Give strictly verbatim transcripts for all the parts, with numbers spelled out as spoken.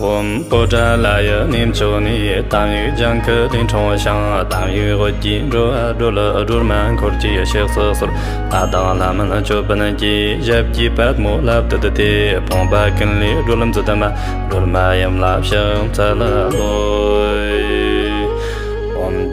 ཧོམ་པོ་ཏྲ་ལ་ཡི་གནས་མཆོག་ནས། གཏམ་ཡིག་ལྗང་ཁུ་དེ་འཁྲུངས་ཤིང་། གཏམ་ཡིག་དབུ་རྒྱན་སྒྲོལ་བ་སྒྲོལ། སྒྲོལ་མ་འཁོར་གྱིས་གཤེགས་སུ་གསོལ། ལྷ་དང་ལྷ་མིན་ཅོད་པན་གྱིས། ཞབས་ཀྱི་པད་མོ་ལ་བཏུད་དེ། ཕོངས་པ་ཀུན་ལས་སྒྲོལ་མཛད་མ། སྒྲོལ་མ་ཡུམ་ལ་ཕྱག་འཚལ་ལོ། ཨོཾ་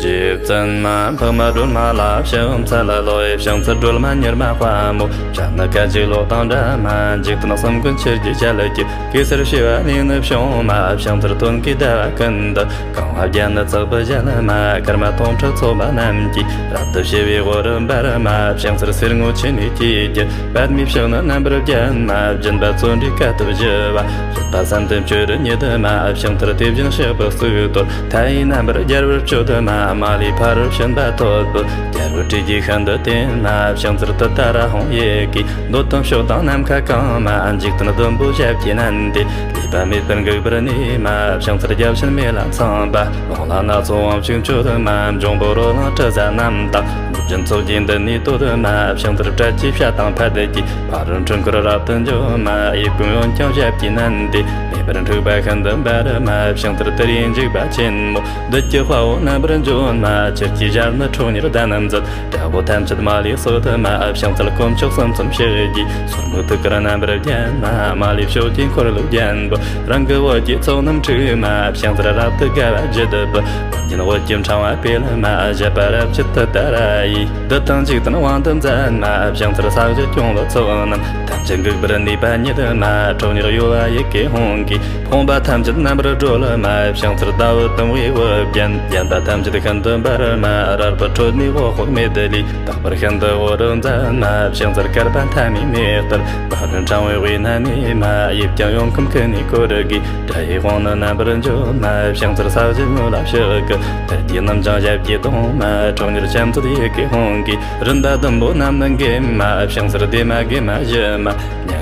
རྗེ་བཙུན་མ་འཕགས་མ་སྒྲོལ་མ་ལ་ཕྱག་འཚལ་ལོ། ཕྱག་འཚལ་སྒྲོལ་མ་མྱུར་མ་དཔའ་མོ། བྱ་ནི་སྐད་ཅིག་གློག་དང་འདྲ་མ། འཇིག་རྟེན་གསུམ་མགོན་ཆུ་སྐྱེས་རྒྱལ་གྱི། གེ་སར་བྱེ་བ་ལས་ནི་བྱུང་མ། ཕྱག་འཚལ་སྟོན་ཀའི་ཟླ་བ་ཀུན་ཏུ། གང་བ་བརྒྱ་ནི་བརྩེགས་པའི་ཞལ་མ། སྐར་མ་སྟོང་ཕྲག་ཚོགས་པ་རྣམས་ཀྱིས། རབ་ཏུ་ཕྱེ་བའི་དབུ་རུ་འབར་མ། ཕྱག་འཚལ་གསེར་དངུལ་ཆུ་ནས་སྐྱེས་ཀྱི། པདྨའི་ཕྱག་ནི་རྣམ་པར་བརྒྱན་མ། སྦྱིན་པ་བརྩོན་འགྲུས་དཀའ་ཐུབ་བཞི་པ། སྲིད་པ་བསམ་དོན་སྤྱོད་རིགས་ཉིད་མ། ཕྱག་འཚལ་དེ་བཞིན་གཤེགས་པའི་གཙུག་ཏོར། མཐའ་ཡས་རྣམ་པར་རྒྱལ་བར་སྤྱོད་དུ་མ། མ་ལུས་ཕ་རོལ་ཕྱིན་པ་ཐོབ་པའི། རྒྱལ་པོའི་ཁྲི་རྒྱུད་ཤིན་ཏུ་བརྟན་མ། ཕྱག་འཚལ་ཏུཏྟཱ་ར་ཧཱུྃ་ཡི་གེས། འདོད་དོན་ཕྱོགས་དང་ནམ་མཁའ་གང་མ། འཇིག་རྟེན་བདུན་པོ་ཞབས་ཀྱིས་མནན་ཏེ། ལུས་པ་མེད་པར་འགུགས་པར་ནུས་མ། ཕྱག་འཚལ་བརྒྱ་བྱིན་མེ་ལ་འཚངས་པ། རླུང་ལྷ་སྣ་ཚོགས་དབང་ཕྱུག་མཆོད་མ། འབྱུང་པོ་རོ་ལངས་དྲི་ཟ་རྣམས་དང་། ནོར་སྦྱིན་ཚོགས་ཀྱིས་མདུན་ནས་བསྟོད་མ། ཕྱག་འཚལ་བྲལ་གྱིས་བྱ་དང་ཕད་ཀྱིས། ཕ་རོལ་འཁྲུལ་འཁོར་རབ་ཏུ་འཇོམས་མ། གཡས་བསྐུམ་གཡོན་བརྐྱང་ཞབས་ཀྱིས་མནན་ཏེ། མེ་འབར་འཁྲུགས་པ་ཤིན་ཏུ་འབར་མ། ཕྱག་འཚལ་དེ་ཡི་འཇིགས་པ་ཆེན་མོ། བདུད་ཀྱི་དཔའ་བོ་རྣམ་པར་འཇོམས་མ། ཆུ་སྐྱེས་ཞལ་ནི་ཁྲོ་གཉེར་གདན་མཛད། དྲག་པོ་ཐམས་ཅད་མ་ལུས་གསོད་མ། ཕྱག་འཚལ་དཀོན་མཆོག་གསུམ་མཚམས་ཕྱག་རྒྱའི། སོར་མོས་ཐུགས་ཀར་རྣམ་པར་བརྒྱན་མ། མ་ལུས་ཕྱོགས་ཀྱི་འཁོར་ལོས་བརྒྱན་པ། རང་གི་འོད་ཀྱི་ཚོགས་རྣམས་འཁྲུགས་མ། ཕྱག་འཚལ་རབ་ཏུ་དགའ་བ་བརྗིད་པའི། རྒྱན་འོད་ཀྱི་ཕྲེང་བ་སྤེལ་མ། བཞད་པ་རབ་བརྗིད་ཏུཏྟཱ་ར་ཡིས། བདུད་དང་འཇིག་རྟེན་དབང་དུ་མཛད་མ། ཕྱག་འཚལ་ས་གཞི་སྐྱོང་བའི་ཚོགས་རྣམས། ཐམས་ཅད་འགུགས་པར་ནུས་པ་ཉིད་མ། ཁྲོ་གཉེར་གཡོ་བ་ཡི་གེ་ཧཱུྃ་གིས། ཕོངས་པ་ཐམས་ཅད་རྣམ་པར་སྒྲོལ་མ། ཕྱག་འཚལ་ཟླ་འོད་དུམ་བུས་འོད་བརྒྱན། བརྒྱན་པ་ཐམས་ཅད་ཤིན་ཏུ་འབར་མ། རལ་པའི་ཁྲོད་ནས་འོད་དཔག་མེད་ལས། དག་པར་ཤིན་ཏུ་འོད་རབ་མཛད་མ། ཕྱག་འཚལ་བསྐལ་པ་མཐའ་མེད་མེ་ལྟར། ཕ་རོལ་འཕྲང་བའི་དབུས་ན་གནས་མ། གཡས་བརྐྱང་གཡོན་བསྐུམ་ཀུན་ནས་བསྐོར་དགོས། དགྲ་ཡི་དབང་ནི་རྣམ་པར་འཇོམས་མ། ཕྱག་འཚལ་ས་གཞི་དངོས་ལ་ཕྱག་གི། དལ་གྱི་རྣམ་བྱང་ཞབས་ཀྱིས་བརྡུང་མ། ཁྲོ་གཉེར་ལྕམ་མཛད་ཡི་གེ་ཧཱུྃ་གིས། རིམ་པ་བདུན་པོ་རྣམས་ནི་འགེམས་མ། ཕྱག་འཚལ་བདེ་མ་དགེ་མ་ཞི་མ། མྱ་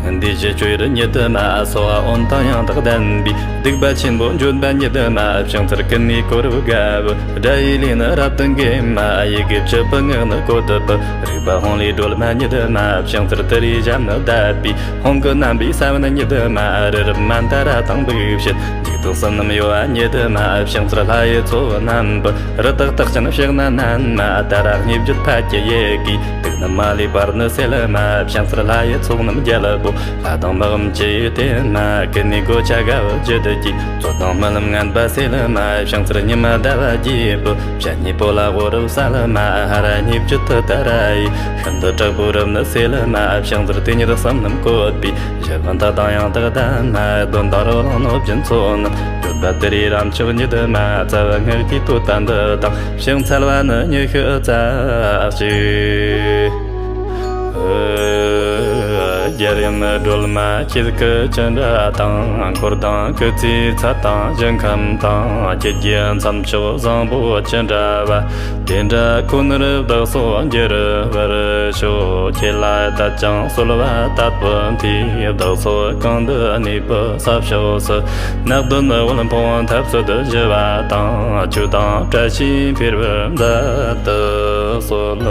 ངན་འདས་ཞི་སྤྱོད་ཡུལ་ཉིད་མ། གསོལ་བ་འོན་ཏང་ཡང་དག་ལྡན་པའི། སྡིག་པ་ཆེན་པོ་འཇོམས་པ་ཉིད་མ། ཕྱག་འཚལ་ཀུན་ནས་བསྐོར་བའི་དགའ་བའི། དགྲ་ཡི་ལུས་ནི་རབ་ཏུ་འགེམས་མ། ཡི་གེ་བཅུ་པའི་ངག་ནི་བཀོད་པའི། རིག་པ་ཧཱུྃ་ལས་སྒྲོལ་མ་ཉིད་མ། ཕྱག་འཚལ་ཏུ་རེའི་ཞབས་ནི་བརྡབས་པའི། ཧཱུྃ་གི་རྣམ་པའི་ས་བོན་ཉིད་མ། རི་རབ་མནྡཱ་ར་དང་འབིགས་བྱེད། འཇིག་རྟེན་གསུམ་རྣམས་གཡོ་བ་ཉིད་མ། ཕྱག་འཚལ་ལྷ་ཡི་ཚོགས་རྣམས་པའི། རི་དྭགས་རྟགས་ཅན་ཕྱག་ན་མནན་མ། ཏཱ་ར་གཉིས་བརྗོད་ཕཊ་ཀྱི་ཡི་གེས། དུག་རྣམས་མ་ལུས་པར་ནི་སེལ་མ། ཕྱག་འཚལ་ལྷ་ཡི་ཚོགས་རྣམས་རྒྱལ་པོ། ལྷ་དང་མི་འམ་ཅི་ཡིས་བསྟེན་མ། ཀུན་ནས་གོ་ཆ་དགའ་བ་བརྗིད་ཀྱིས། རྩོད་དང་རྨི་ལམ་ངན་པ་སེལ་མ། ཕྱག་འཚལ་ཉི་མ་ཟླ་བ་རྒྱས་པའི། ཞལ་སྙེད་པོ་ལ་དབུ་རབ་གསལ་མ། ཧ་ར་གཉིས་བརྗོད་ཏུཏྟཱ་ར་ཡིས། ཤིན་ཏུ་དྲག་པོའི་རབ་ནི་སེལ་མ། ཕྱག་འཚལ་དུས་ཉིད་གསུམ་རྣམས་བཀོད་པའི། ཞི་བ་མཐའ་དང་ཡང་དག་ལྡན་མ། གདོན་དང་རོ་ལངས་གནོད་སྦྱིན་ཚོགས་རྣམས། བརྗོད་པ་ཏུ་རེའི་རབ་མཆོག་ཉིད་མ། རྩ་བ་སྔགས་ཀྱི་ཏུཏྟཱ་འདི་དང་། ཕྱག་འཚལ་བ་ནི་ཉི་ཤུ་རྩ་གཅིག། རྒྱལ་ཡུམ་སྒྲོལ་མ་ཁྱེད་སྐུ་ཅི་འདྲ་དང་། འཁོར་དང་སྐུ་ཚེའི་ཚད་དང་ཞིང་ཁམས་དང་། ཁྱེད་ཀྱི་མཚམས་མཆོག་བཟང་པོ་ཅི་འདྲ་བ། དེ་འདྲ་ཁོ་ནར་བདག་སོགས་འགྱུར་བར་ཤོག། ཁྱེད་ལ་དད་ཅིང་གསོལ་བ་དད་པ་མཐོལ། བདག་སོགས་གང་དུ་གནས་པའི་ས་ཕྱོགས་སུ། ནགས་གདོན་དབུལ་ཕོངས་འཐབ་རྩོད་ཞི་བ་དང་། ཆོས་དང་བཀྲ་ཤིས་འཕེལ་བར་མཛད་དུ་གསོལ།